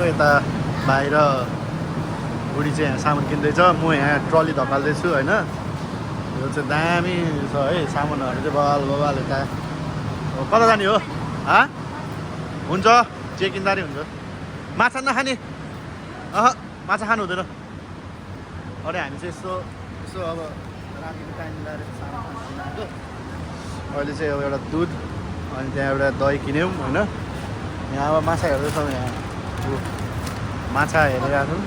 यता बाहिर बुढी चाहिँ यहाँ सामान किन्दैछ, म यहाँ ट्रली धकाल्दैछु होइन। यो चाहिँ दामी छ है सामानहरू चाहिँ बबाल बबाल। यता कता जाने हो? हुन्छ जे किन्दा नि हुन्छ। माछा नखाने? माछा खानु हुँदैन। अरे हामी चाहिँ यसो यसो अब रातिको टाइम मिलाएर सामान खानु आएको। अहिले चाहिँ अब एउटा दुध अनि त्यहाँ एउटा दही किन्यौँ होइन। यहाँ अब माछा हेर्दैछौँ। यहाँ माछा हेरिरहेको छौँ।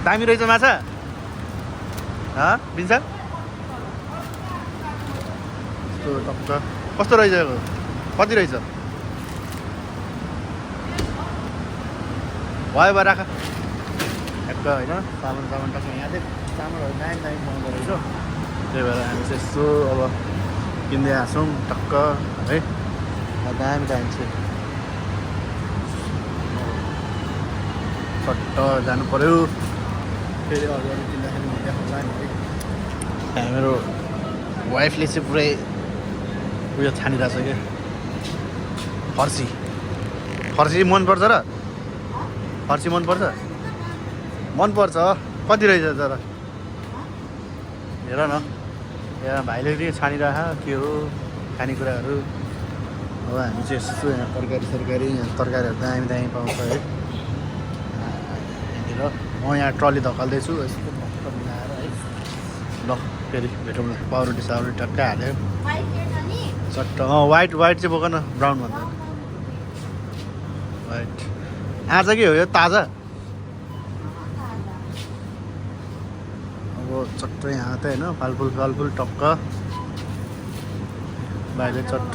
दामी रहेछ माछा बिन्छ यस्तो टक्क कस्तो रहेछ? कति रहेछ? भयो भयो राख ठ्याक्क होइन। सामान टक्क यहाँ चाहिँ सामानहरू दामी दामी पाउँदो रहेछ। त्यही भएर हामी चाहिँ यसो अब किन्दै आएको छौँ टक्क है। दामी दामी चाहिँ सट्ट जानु पऱ्यो। फेरि अरू अरू किन्दाखेरि म देखाउँला नि है। मेरो वाइफले चाहिँ पुरै उयो छानिरहेको छ क्या फर्सी। फर्सी मनपर्छ र? फर्सी मनपर्छ? मनपर्छ। कति रहेछ तर? हेर न यहाँ भाइले पनि छानिरह के हो खानेकुराहरू। अब हामी चाहिँ यस्तो यहाँ तरकारी यहाँ तरकारीहरू दामी दामी पाउँछ है। यहाँनिर म यहाँ ट्रली धकाल्दैछु यस्तो टक्क मिलाएर है। ल फेरि भेटौँ न। पाउरोटी साउरोटी टक्कै हाल्यो चट्ट। वाइट चाहिँ बोक न, ब्राउन भन्दा वाइट। आज के हो यो? ताजा अब चट्ट यहाँ त होइन फलफुल टक्क भाइले चट्ट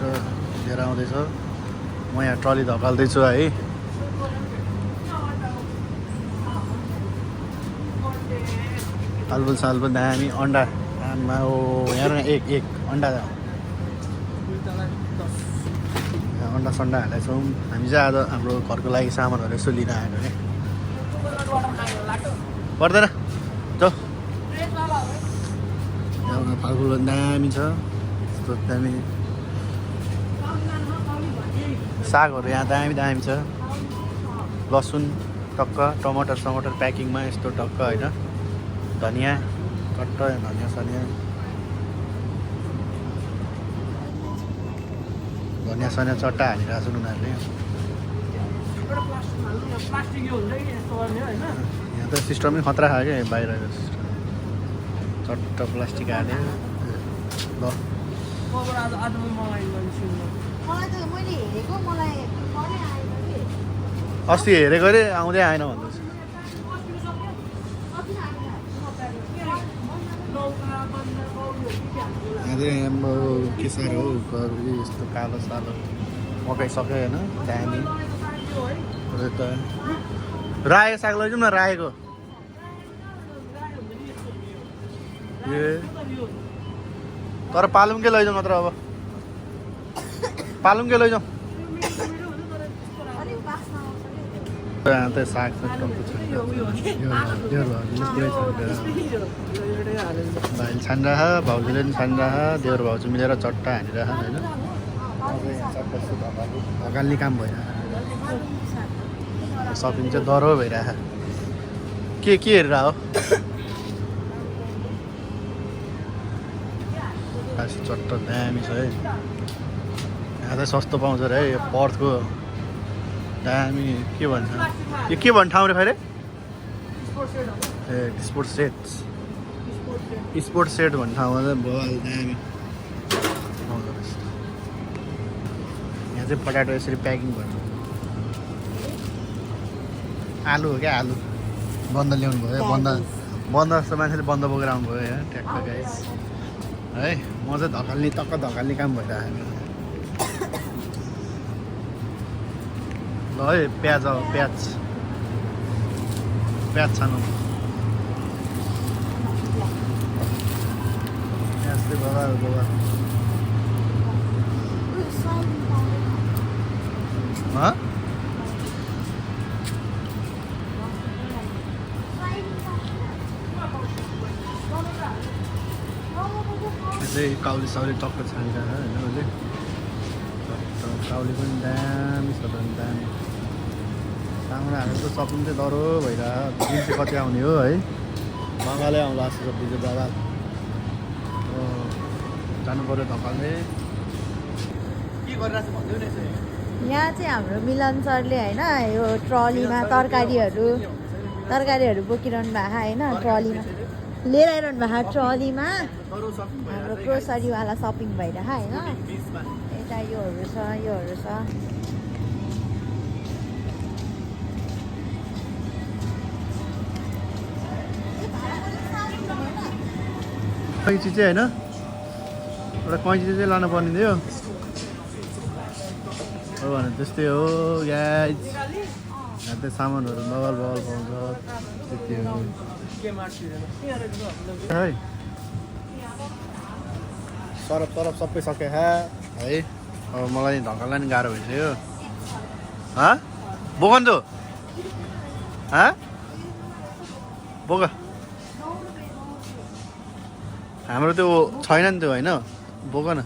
लिएर आउँदैछ। म यहाँ ट्रली धकाल्दैछु है। फलफुल सालफुल दामी। अन्डा आमा हो हेर न एक अन्डा अन्डा सन्डा हालेछौँ हामी चाहिँ। आज हाम्रो घरको लागि सामानहरू यसो लिन आएको नि पर्दैन त। फलफुल दामी छ यस्तो दामी। सागहरू यहाँ दामी दामी छ। लसुन टक्क, टमाटर प्याकिङमा यस्तो टक्क होइन। धनियाँ कट्ट धनियाँ सनियाँ चट्टा हालिरहेको छन् उनीहरूले। यहाँ त सिस्टमै खतरा खायो क्या बाहिरको सिस्टम। चट्ट प्लास्टिक हाल्यो। ल अस्ति हेरेको अरे आउँदै आएन भन्दैछ। के साह्रो हो यस्तो कालो सालो मकै सक्यो होइन दामी। त रायो साग लैजाउँ न रायोको। ए तर पालुङकै लैजाउँ मात्र। अब पालुङकै लैजाउँ। यहाँ त साग भाइले छानिरह, भाउजूले पनि छानिरह, देवर भाउजू मिलेर चट्टा हानिरह होइन। धकाल्ने काम भइरह। सपिङ चाहिँ डह्रो भइरह। के हेरेर हो? चट्ट दामी छ है। यहाँ चाहिँ सस्तो पाउँछ अरे है। यो पर्थको दामी के भन्छ यो? के भन्ने ठाउँ रे खैरे? ए स्पोर्ट्स सेट भन्ने ठाउँमा चाहिँ बल दामी पाउँदो रहेछ। यहाँ चाहिँ पटाटो यसरी प्याकिङ गर्छ। आलु हो क्या आलु। बन्द ल्याउनु भयो। बन्द जस्तो मान्छेले बन्द बोकेर आउनु भयो यहाँ ट्याक्क गाइस है। म चाहिँ धकाल्ने काम भइरहेको। ल है प्याज छानु। प्याज चाहिँ बबाल चाहिँ काउली साउली टक्क छानिरहेको होइन उसले। काउली पनि दामी छ दामी। सामान हालेको सपिङ चाहिँ डह्रो भइरहेको दिन चाहिँ कति आउने हो है बङ्गालै आउँला जस्तो सब्जी चाहिँ बाबा जानु पऱ्यो ढकाल्ने के गरिरहेको छ भन्दै रहेछ यहाँ चाहिँ हाम्रो मिलन सरले होइन यो ट्रलीमा तरकारीहरू बोकिरहनु भएको होइन ट्रलीमा लिएर आइरहनु भएको ट्रलीमा हाम्रो ग्रोसरीवाला सपिङ भइरहेको होइन यता योहरू छ कैँची चाहिँ होइन एउटा कैँची चाहिँ लानु पर्ने थियो हो भने त्यस्तै हो ग्यास यहाँ चाहिँ सामानहरू बगल पाउँछ त्यति हो है सरफ सबै सके है अब मलाई ढङ्गलाई नि गाह्रो भइसक्यो बोकन्छु बोक हाम्रो त्यो छैन नि त्यो होइन बोक न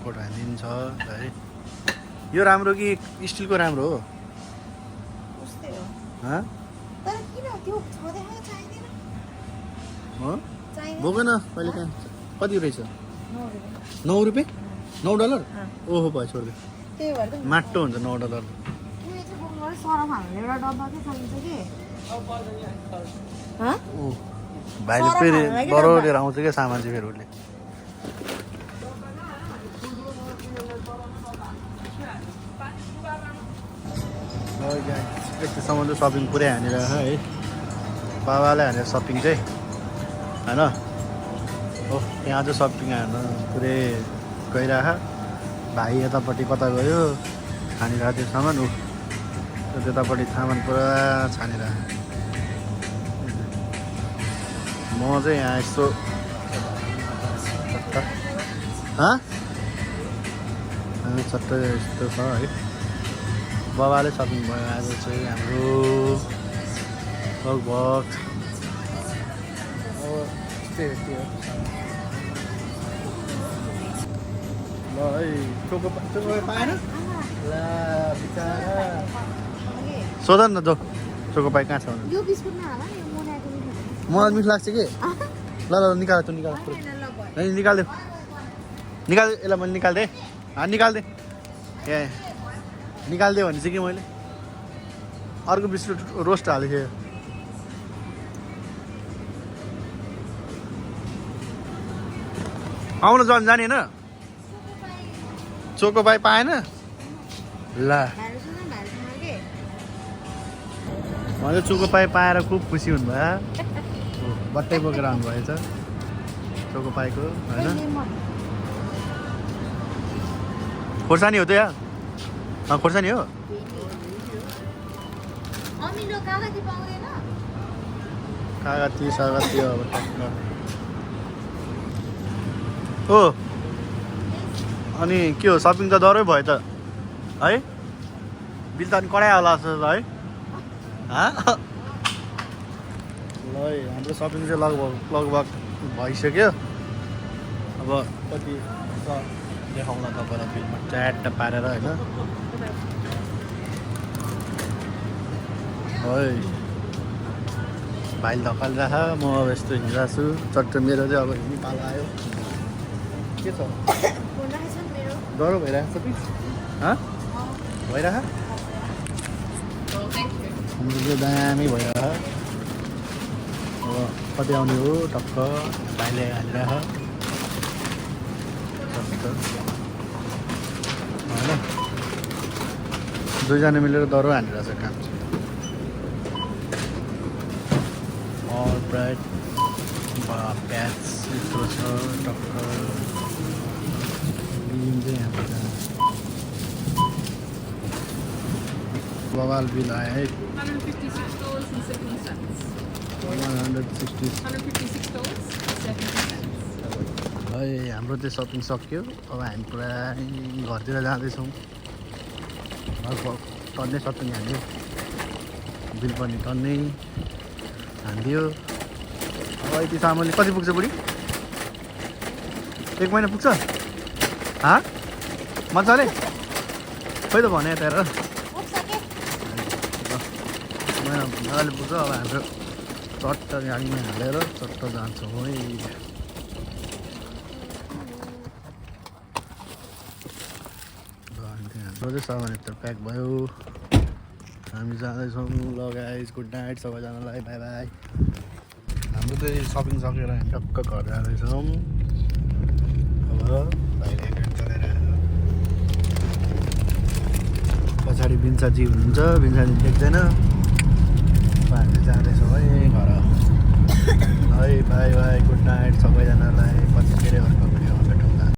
कोट हालिन्छ है यो राम्रो कि स्टिलको राम्रो हो बोक न कहिले कहाँ कति रहेछ $9 $9 ओहो भयो छोडिदियो माटो हुन्छ $9 भाइले फेरि डह्रो लिएर आउँछ क्या सामान चाहिँ फेरि उसले यस्तोसम्म चाहिँ सपिङ पुरै हानेर है बाबाले हानेर सपिङ चाहिँ होइन हो यहाँ चाहिँ सपिङ हान्न पुरै गइरह भाइ यतापट्टि कता गयो छानिरहेको त्यो सामान ऊ त्यतापट्टि सामान पुरा छानिरहेको म चाहिँ यहाँ यस्तो चट्ट यस्तो छ है बाबाले सपिङ भयो आज चाहिँ हाम्रो लगभग ल है चोको पाएन ल बिचारा सोध न जो चोको पाइ कहाँ छ मलाई मिठो लाग्छ कि ल निकाल तँ निकालिदेऊ यसलाई मैले निकालिदिएँ निकालिदिएँ ए निकालिदियो भने चाहिँ कि मैले अर्को बिस्कुट रोस्ट हालेको थिएँ आउन जाने होइन चोको पाइ पाएन ल मैले चोको पाइ पाएर खुब खुसी हुनुभयो बट्टै बोकेर आउनुभएछ चोको पाइको होइन खोर्सानी हो त यहाँ खोर्सानी हो कागती सगती अब हो अनि के हो सपिङ त डह्रै भयो त है बिल त अनि कडा होला जस्तो है ल हाम्रो सपिङ चाहिँ लगभग भइसक्यो अब कति देखाउन तपाईँलाई बिलमा च्याट पारेर होइन है भाइले धकालिरह म अब यस्तो हिँडिरहेको छु चट्ट मेरो चाहिँ अब हिँड्नु पालो आयो के छ डह्रो भइरहेको छ पिस भइरह हाम्रो चाहिँ दामी भइरह अब कति आउने हो टक्क भाइले हालिरह होइन दुईजना मिलेर डह्रो हानिरहेछ काम चाहिँ ब्रेड प्याज यस्तो छ टक्क बिल चाहिँ यहाँ बवाल बिल आयो है है हाम्रो चाहिँ सपिङ सक्यो अब हामी पुरा घरतिर जाँदैछौँ टन्नै सपिङ हान्यो बिल पनि टन्नै हानिदियो अब यति सामानले कति पुग्छ बुढी 1 महिना पुग्छ मजाले खोइ त भने यता हेर पुग्छ के अहिले पुग्छ अब हाम्रो चट्ट गाडीमा हालेर चट्ट जान्छौँ है हाम्रो चाहिँ सामान यता प्याक भयो हामी जाँदैछौँ ल गाइस गुड नाइट सबैजनालाई बाई बाई हाम्रो चाहिँ सपिङ सकेर हामी टक्क घर जाँदैछौँ अब भाइले गाडी चलाएर पछाडि बिन्साजी हुनुहुन्छ बिन्साजी देख्दैन हामी जाँदैछौँ है घर है बाई बाई गुड नाइट सबैजनालाई पछि फेरि अर्को